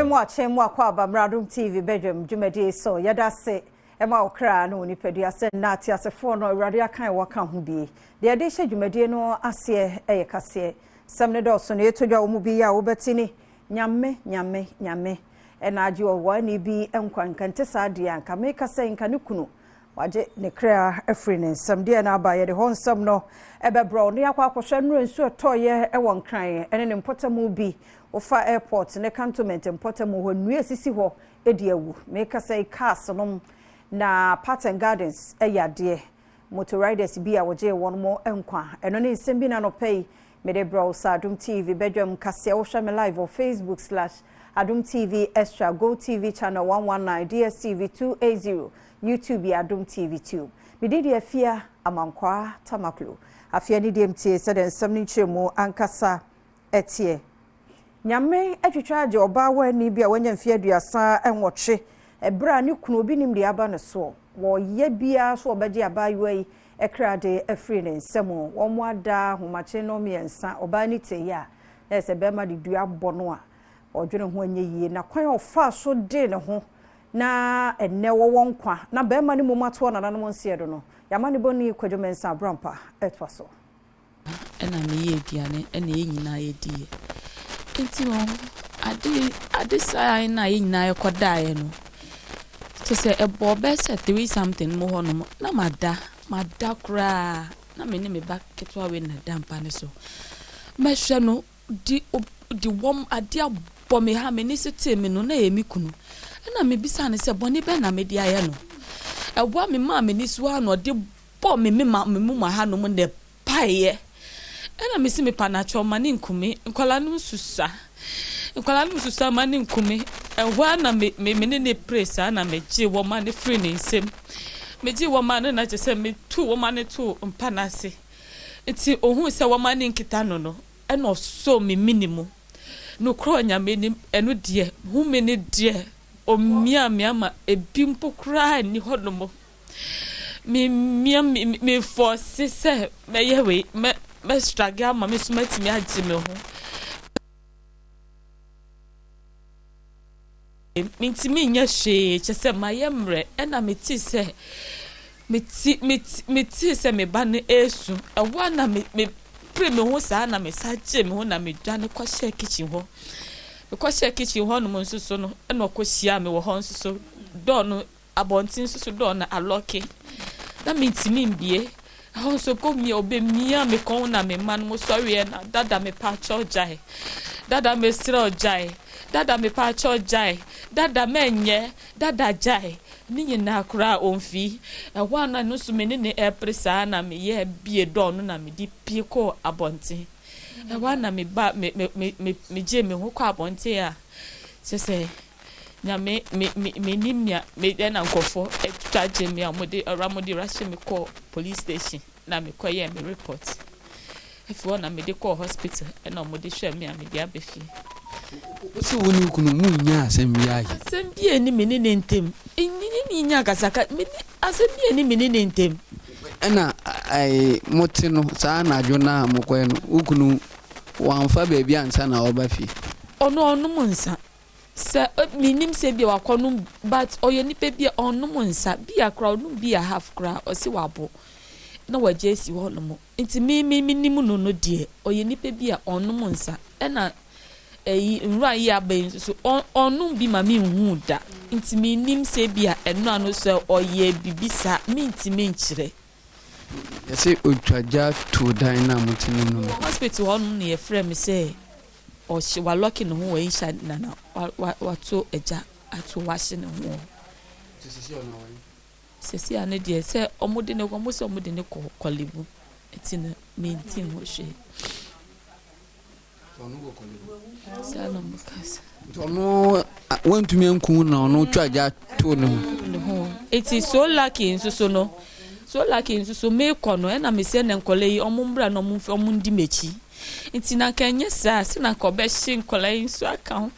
Mo akyɛn mu akɔ aba mmra Adom TV badwam dwumadie so. Yɛda ase ɛma wo kra ne wo nipadua sɛ nna ateasefoɔ no Awurade akan wɔka ho bi. Deɛ yɛde hyɛ dwumadie no aseɛ ɛyɛ kaseɛ. Sɛm ne dɔɔso na yɛtɔ dwa wɔ mu bi a wobɛte ni Nyame, Nyame, Nyame ɛna agye ɔwaani bi nkwa nka nte saa deɛ anka meka sɛ nka ne kunu wagye ne kra afiri ne nsam. Deɛ na aba yɛde hɔ nsɛm no ɛbɛbrɛ wo ne akɔ akɔhwɛ nnuro nsuo ɛtɔeɛ ɛwɔ Nkran ɛne ne mpɔtamu bi. Wofa airport ne cantonment mpɔtamu hɔ, nnua esisi hɔ edi awu. Meka sɛ cars nom na Parks and Gardens ɛyɛ adeɛ. Motor riders bi a wɔgye wɔn mo nkwa. Ɛno ne nsɛm bi na nɔpɛ yi mede brɛ wo sa Adom TV badwam kaseɛ. Wohwɛ me live wɔ Facebook slash Adom TV Extra, Go TV channel 119, DSTV 280, YouTube yɛ Adom TV Tube. Mede deɛ Afia Amankwaa Tamaklo. Afia ne deɛ mtie sɛdeɛ nsɛm no nkyerɛmu ankasa ɛteɛ. Nyame atwitwa agye ɔbaa wani bi a wanya mfeɛ 38 ɛberɛ a ne kunu obi nim deɛ aba ne soɔ. Wɔyɛ biara so ɔbɛgye abaayewa yi ɛkra de afiri ne nsam. Wɔn mo ada ahomakye no mmiɛnsa ɔbaa ne te yɛ a na ɛsɛ bɛrima de dua bɔ no a ɔdwene ho anyɛ yie na kwan a ɔfaa so de ne ho na ɛnɛ wɔwɔ nkwa na bɛrima no mmom atoɔ nananom nseɛ do no yɛama ne bɔne Kwadwo Mensah Abrampa ɛtoa so. Ɛna meyɛ aduane ɛna yɛn nyinaa yɛdiiɛ. Nti no ade ade saa na yɛn nyinaa yɛkɔdaeɛ no, kyɛ sɛ ɛbɔɔ bɛyɛ sɛ 3 something mu hɔnom na mada koraa na me ne me ba ketewa wei na da mpa ne so. Mɛhwɛ no di di wɔm ade abɔ me ha, m'ani so tee me no na ɛyɛ me kunu. Ɛna mebisa no sɛ bɔne bɛn na mede ayɛ no. Ɛboa me maa m'ani so a na ɔde bɔ me me ma me mu ma hanom na paeɛ. Ɛna mesi mepa n'akyɛw ma ne nkume. Nkwadaa no susa. Nkwadaa no susa ma ne nkume. Ɛhɔ a na me me me ne ne pere saa na megye wɔma ne firi ne nsam. Megye wɔma no na kyerɛ sɛ metu wɔma no to mpa n'ase. Nti ohun sɛ wɔma ne nkita no no ɛna ɔsɔ me mini mu. Nokorɛ Onyame anim, ɛno deɛ hu me ne deɛ omia me ama ebi mpo koraa nni hɔnom. Me mia me me force sɛ mɛyɛ wei, mɛ mɛ struggle ama me so mɛtumi agye me ho. Mentumi nyɛ hwee, kyɛ sɛ mayɛ mmerɛ. Ɛna metee sɛ meti meti metee sɛ me ba no esu. Ɛhɔ a na me me pere me ho saa na me sa gye me ho na me dwane kɔhyɛ kitchen hɔ. Mekɔhyɛ kitchen hɔ nom nso so no, ɛna ɔkɔhyia me wɔ hɔ nso so. Door no abɔnten nso so door no alock na mentumi mbie. Ɛhɔ nso kɔ mia ɔbɛmia me kɔn na me mma no mo sɔreɛ na dada mepa akyɛw gyae, dada mesrɛ gyae, dada mepa akyɛw gyae, dada mɛnyɛ, dada gyae. Ne nyinaa koraa ɔmfi. Ɛhɔ a na no nso me ne ne ɛpere saa na meyɛ bie door no na mede pie kɔɔ abɔnten. Ɛhɔ a na me ba me me me me megye me ho kɔ abɔnten a kyɛ sɛ Nyame me me menim nea me ɛna nkurɔfoɔ atwitwa gye me a wɔde ɔra wɔde rush me kɔɔ police station na mekɔyɛɛ me report. Afei hɔ na mede kɔɔ hospital ɛna wɔde hwɛɛ me a mede aba fie. Wosi wo ne wo kunu mu nya asɛm bi ayɛ? Asɛm bi ani me ne ne ntem. Nyini ne nya kasaka me ne asɛm bi ani me ne ne ntem. Ɛna ɛɛ mote no saa anadwo no a mokɔɛ no, wo kunu wamfa baabi ansa na ɔba fie? Ɔno ɔnom nsa. Sɛ menim sɛ bi a wakɔnom, but ɔyɛ nipa bi a ɔnom nsa bi a koraa ɔnom bi a half koraa ɔsi wabo na wagye asi hɔ nom. Nti me me menim no no deɛ ɔyɛ nipa bi a ɔnom nsa. Ɛna ɛyi nwura yi aba yi nso so ɔnom bi ma menhu da. Nti menim sɛ bi a ɛno ano sɛ ɔyɛ bibi saa, mentumi nkyerɛ. Yɛsɛ otwa gya to dan no a mote no mu no. Hospital hɔ nom na yɛfrɛ me sɛ ɔhye walock ne ho wɔ inside na na wato agya ato wahye ne ho. Sɛsi a ne deɛ sɛ ɔmo de ne ɔmo sɛ ɔmo de ne kɔ Korle Bu, nti no menti ho hwee. Saa na ɔmo kasa. Nti ɔno wantumi anku na ɔno twa gya to ne ho. Ne ho. Nti so lucky nso so no, so lucky nso so meekɔ no ɛna mesɛ ne nkɔla yi ɔmo mbra na ɔmo ɔmo ndi m'akyi. Nti na nka ɛnyɛ saa sɛ na nka ɔbɛhye nkɔla yi nso aka ho.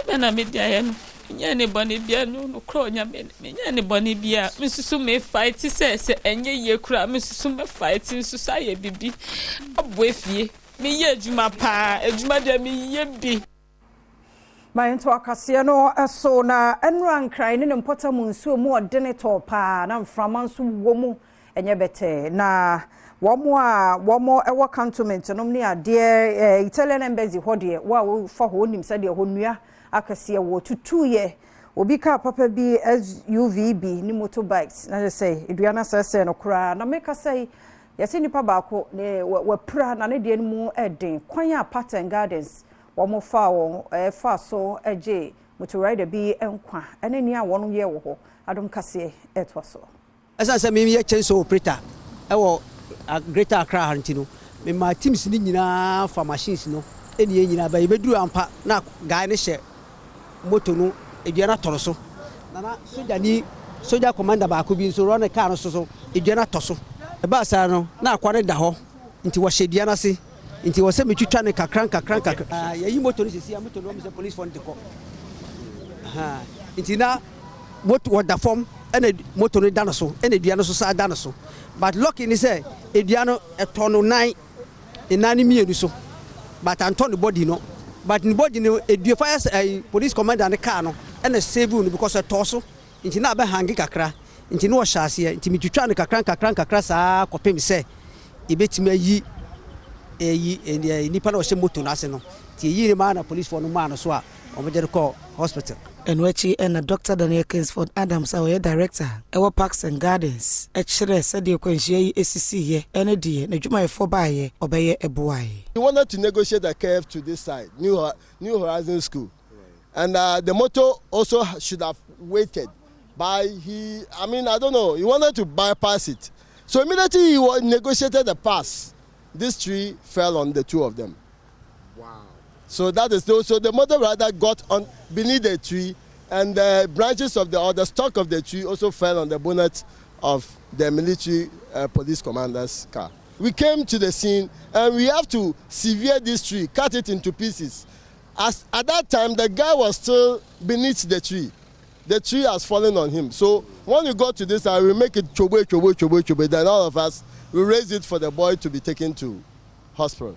Ɛbɛ na mede ayɛ no. Menyɛ ne bɔne bia no nokorɛ Onyame menyɛ ne bɔne bia. Me nso so me fight sɛ sɛ ɛnyɛ yie koraa me nso so mɛ fight nso so ayɛ bibi aboa fie. Meyɛ adwuma paa, adwuma deɛ meyɛ bi. Ma yɛnto akaseɛ no so. Na nnura Nkran ne ne mpɔtam nsuo mu ɔdene tɔɔ paa na mframa nso wɔ mu ɛnyɛ bɛtɛɛ, na wɔn a wɔn wɔ Cantonment nom ne adeɛ Italian Embassy hɔ deɛ, wo a wofa hɔ onim sɛdeɛ hɔ nnua akɛseɛ wɔ tutuyɛ. Obi kaa papa bi, SUV bi ne motorbikes, na kyerɛ sɛ dua no asɛesɛe no koraa. Na meka sɛ yɛsɛ nipa baako ne wapira na ne deɛ no mu ɛden. Kwan a Parks and Gardens wɔn fa wɔn ɛfa so gye motor rider bi nkwa ɛne nea wɔn yɛ wɔ hɔ, Adom Kaseɛ ɛtoa so. Ɛsiane sɛ meyɛ chainsaw operator ɛwɔ Greater Accra ha nti no, mema teams no nyinaa fa machines no ɛne yɛn nyinaa ba. Yɛbɛduru ampa na guy no hyɛ moto no, edua no atɔ no so. Nana sogyani, soja commander baako bi nso rɔ ne car no so, edua no atɔ so. Ɛbaa saa no na akwa no da hɔ nti wɔhyɛ dua no ase, nti wɔ sɛ metwitwa ne kakra nkakra nkakra. Yɛyi moto no sisi a, moto no wɔn sɛ police fɔ no de kɔ, nti na moto wɔda fam ɛna moto no da no so ɛna dua no so saa da no so. But lucky ni sɛ edua no ɛtɔ no nan, ne nan no mmienu so, but antɔ ne body no. But ne body no edua fire ɛyi police commander ne car no ɛna save no because ɛtɔ so nti na abɛ hang kakra nti na ɔhyɛ aseɛ. Nti metwitwa no kakra nkakra nkakra saa kɔpem sɛ ebetumi ayi ɛyi ɛɛ nipa na ɔhyɛ moto n'ase no. Nti eyi ne maa na policefoɔ no maa no so a wɔn de no kɔ hospital. Ɛno akyi ɛna Dr Daniel Kingsford Adams a ɔyɛ director ɛwɔ Parks and Gardens ɛkyerɛ sɛdeɛ kwanhyia yi esisiiɛ ɛne deɛ n'adwumayɛfoɔ baayɛ ɔbɛyɛ ɛboaeɛ. He wanted to negotiate a curve to this side, New Horizon School. And the motor also should have waited. But he, I mean, I don't know, he wanted to bypass it. So immediately he negotiated the pass. This tree fell on the two of them. Wow. So that is so the motor rider got on beneath the tree, and the branches of the or the stalk of the tree also fell on the bonnet of the military police commander's car. We came to the scene and we have to sever this tree, cut it into pieces. As at that time, the guy was still beneath the tree. The tree has fallen on him. So when we got to this, I will make it chobe, chobe, chobe, chobe. Then all of us will raise it for the boy to be taken to hospital.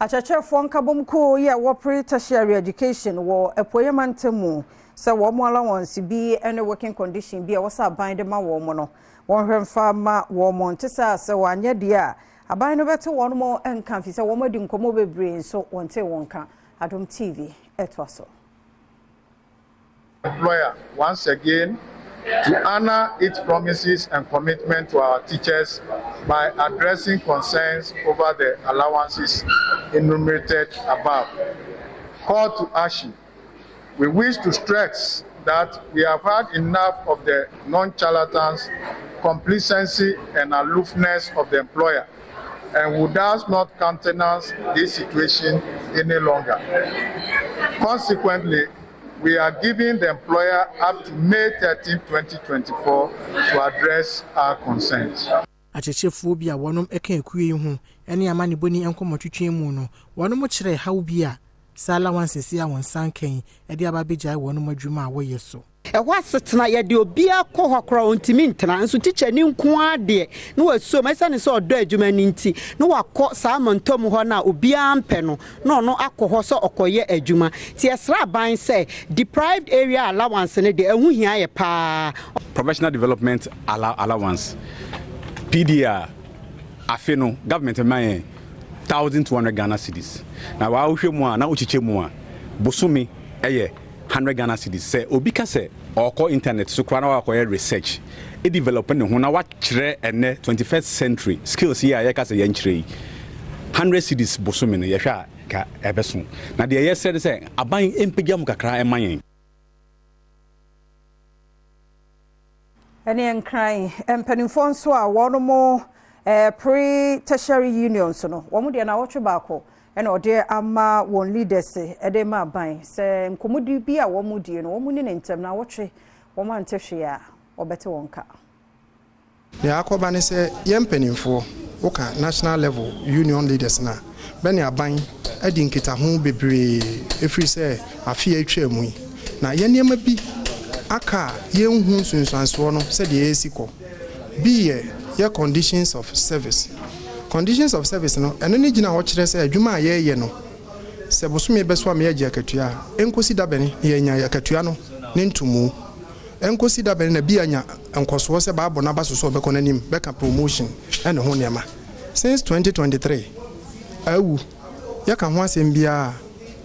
Akyerɛkyerɛfoɔ nkabom kuo yi a wɔpere tertiary education wɔ Apueɛ mantam mu sɛ wɔn allowance bi ne working condition bi a wɔsɛ aban de ma wɔn no, wɔnhwɛ mfa ma wɔn. Nte sɛ sɛ wɔanyɛ deɛ a, aban no bɛte wɔn mo nka fi sɛ wɔn adi nkɔmmɔ bebree nso wɔnte wɔn ka. Adom TV ɛtoa so. Employer once again to honor its promises and commitment to our teachers by addressing concerns over the allowances enumerated above. Call to action. We wish to stress that we have had enough of the nonchalance, complacency, and aloofness of the employer and would thus not countenance this situation any longer. Consequently, we are giving the employer up to May 13, 2024 to address our concerns. Akyerɛkyerɛfoɔ bi a wɔnom ka ekuo yi ho ne amanebɔni nkɔmmɔtwitwi mu no, wɔnom kyerɛ haw bi a saa allowances a wɔn nsa nkan de aba abɛgyae wɔnom adwuma a wɔyɛ so. Ɛhɔ asetena yɛde obiara kɔ hɔ koraa ɔntumi ntena, nso tikya ni nko ara deɛ na wasuom. Ɛsiane sɛ ɔdɔ adwuma no nti na wakɔ saa mantam hɔ no a obiara mpɛ no na ɔno akɔ hɔ sɛ ɔkɔyɛ adwuma. Nti yɛsrɛ aban sɛ deprived area allowance no deɛ, ɛho hia yɛ paa. Professional development allowance, PDA, afe no government ma yɛn 1200 Ghana cedis. Na wɔahwɛ mu a na wokyekyɛ mu a, bosome ɛyɛ 100 Ghana cedis. Sɛ obi ka sɛ ɔkɔ internet so koraa na wakɔyɛ research develop ne ho na wakyerɛ ɛnɛ 21st century skills yi a yɛka sɛ yɛnkyerɛ yi, 100 cedis bosome no, yɛhwɛ a ka ɛbɛso. Na deɛ yɛsrɛ ne sɛ aban mpagya mu kakra ɛma yɛn. Ɛne Nkran mpanimfoɔ nso a wɔn mo pre tertiary unions no, wɔn deɛ na wɔtwe baako ɛna ɔde ama wɔn leaders ɛde ma aban sɛ nkɔmmɔdi bi a wɔn die no, wɔn ne ne ntɛm na wɔtwe wɔn ante hwee a wɔbɛte wɔn ka. Nea akɔba ne sɛ yɛn mpanimfoɔ, woka national level union leaders na bɛne aban adi nkitaho bebree ɛfiri sɛ afe a atwa mu yi na yɛn nneɛma bi aka a yɛnhu nsunsuansoɔ no sɛdeɛ ɛsi kɔ bi yɛ yɛ conditions of service. Conditions of service no, ɛno ne gyina hɔ kyerɛ sɛ adwuma a yɛreyɛ no. Sɛ bosome bɛso a ma yɛagye akatua a, ɛnkɔsi da bɛne na yɛanya akatua no ne ntomu? Ɛnkɔsi da bɛne na bi anya nkɔsoɔ sɛ baabɔ n'aba so sɛ ɔbɛkɔ n'anim bɛka promotion ne ho nneɛma? Since 2023, awu. Yɛka ho asɛm biara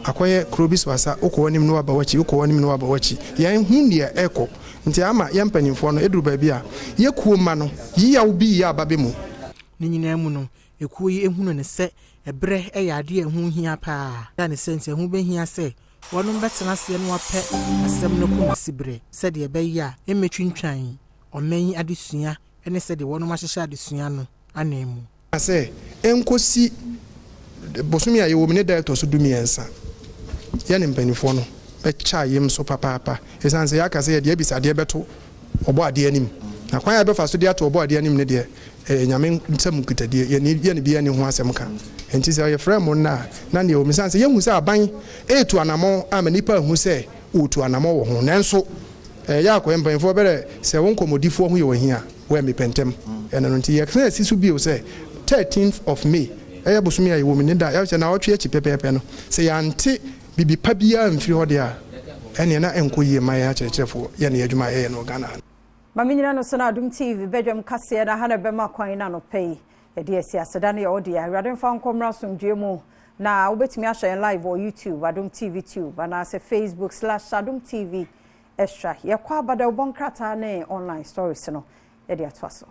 a, akɔyɛ kuro bi so asa, wokɔ w'anim na woaba w'akyi, wokɔ w'anim na woaba w'akyi. Yɛnhu deɛ ɛrekɔ. Nti ama yɛn mpanimfoɔ no, ɛduru baabi a, yɛ kuo mma no, yiyaw bi reyɛ aba bɛ mu. Ne nyinaa mu no, ekuo yi hunu no sɛ ɛberɛ yɛ adeɛ a ɛho hia pa ara. Ne sɛ nti ɛho bɛhia sɛ wɔnom bɛtena aseɛ na wɔapɛ asɛm no koma siberɛ sɛdeɛ ɛbɛyɛ a ɛmmɛtwintwan ɔman yi adesua ne sɛdeɛ wɔnom ahyehyɛ adesua no ananmu. Na sɛ ɛnkɔsi bosome a yɛwɔ mu ne da a ɛtɔ so dumiɛnsa, yɛne mpanimfoɔ no bɛkyɛ ayem so papaapa, ɛsiane sɛ yɛaka sɛ yɛde abisadeɛ bɛto Ɔbɔadeɛ anim, na kwan a yɛbɛfa so de ato Ɔbɔadeɛ anim no deɛ, ɛyɛ Nyame nsam nkitadie, yɛne yɛne biara nni ho asɛm ka. Enti sɛ yɛfrɛ mo nnɛ a, na neɛ ɛwɔ mu, ɛsiane sɛ yɛhu sɛ aban retu anamɔn ama nnipa ahu sɛ wɔretu anamɔn wɔ ho, nanso ɛyɛ akɔyɛ mpanyimfoɔ bɛrɛ sɛ wo nkɔmmɔdifoɔ ho yɛ wo ahi a, wɔammepɛ ntɛm. Ɛno no nti yɛsan asi so bio sɛ thirteenth of May, ɛyɛ bosome a yɛwɔ mu ne da a ɛhyɛ naawɔtwe akyi pɛpɛɛpɛ no, sɛ yɛante biribi pa biara amfiri hɔ deɛ a, ɛnneɛ na ɛnkɔ yie mma yɛn akyerɛkyerɛfoɔ yɛ ne yɛn adwuma a yɛyɛ no wɔ Ghana ha no. Ma menyina no so na Adom TV badwam kaseɛ na ha na ɛbɛma kwan na anɔpa yi yɛde asi aseda no yɛ wo dea. Awurade mfa wo nkɔ mmra asomdwoeɛ mu na wobɛtumi ahwɛ yɛn live wɔ YouTube, Adom TV Tube anaasɛ Facebook slash Adom TV Extra. Yɛkɔ aba dawubɔ nkrataa ne online stories no yɛde atoa so.